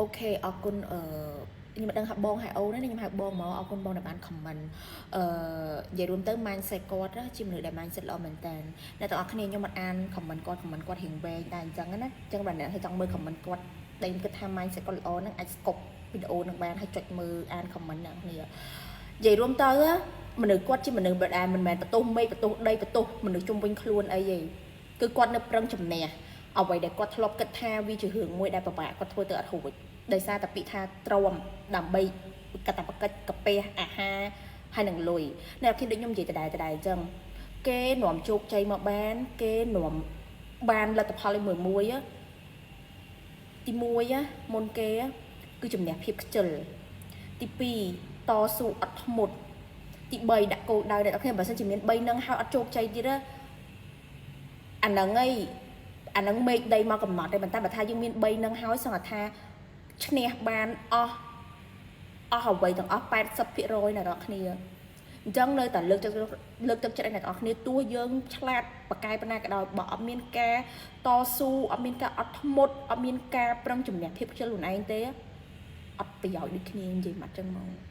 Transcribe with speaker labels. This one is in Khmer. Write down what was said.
Speaker 1: Okay អរគុណអឺខ្ញុំមិនដឹងថាបងហៅអូនណាខ្ញុំហៅបងមកអរគុណបងដែលបាន comment អឺនិយាយរួមទៅ mindset គាត់ណាជាមនុស្សដែល mindset ល្អមែនតើអ្នកទាំងអស់គ្នាខ្ញុំមិនអាន comment គាត់ comment គាត់រៀងវែងដែរអញ្ចឹងណាអញ្ចឹងបើអ្នកឲ្យចង់មើល comment គាត់ដែលខ្ញុំគិតថា mindset គាត់ល្អហ្នឹងអាច skip វីដេអូហ្នឹងបានហើយចុចមើលអាន comment អ្នកគ្នានិយាយរួមទៅមនុស្សគាត់ជាមនុស្សបែបដែលមិនមែនបន្ទោសមេឃបន្ទោសដីបន្ទោសមនុស្សជុំវិញខ្លួនអីទេគឺគាត់នៅប្រឹងជំនះអ្វីដែលគាត់ធ្លាប់គិតថាវាជារឿងមួយដែលពិបាកគាត់ធ្វើទៅអត់រួចដោយសារតែពាក្យថាទ្រាំដើម្បីកតបកិច្ចកាពះអាហារហើយនឹងលុយអ្នកខ្ញុំដូចខ្ញុំនិយាយដដែលដដែលអញ្ចឹងគេនាំជោគជ័យមកបានគេនាំបានលទ្ធផលមួយមួយទី1មុនគេគឺជំនះភាពខ្ជិលទី2តស៊ូអត់ធ្មត់ទី3ដាក់គោលដៅអ្នកនរគ្នាបើសិនជាមាន3នឹងហើយអត់ជោគជ័យទៀតអាហ្នឹងឯងអាហ្នឹងមេឃដីមកកំណត់ទេប៉ុន្តែបើថាយើងមាន3នឹងហើយសង្ឃថាឈ្នះបានអស់អស់អ្វីទាំងអស់80%អ្នកនរគ្នាអញ្ចឹងនៅតែលើកទឹកលើកទឹកចិត្តឲ្យអ្នកនរគ្នាទោះយើងឆ្លាតបកកែប៉ុណ្ណាក៏ដោយបើអត់មានការតស៊ូអត់មានការអត់ធ្មត់អត់មានការប្រឹងជំនះភាពខ្ជិលខ្លួនឯងទេអត់ប្រយោជន៍ដូចគ្នានិយាយមកចឹងហ្មង។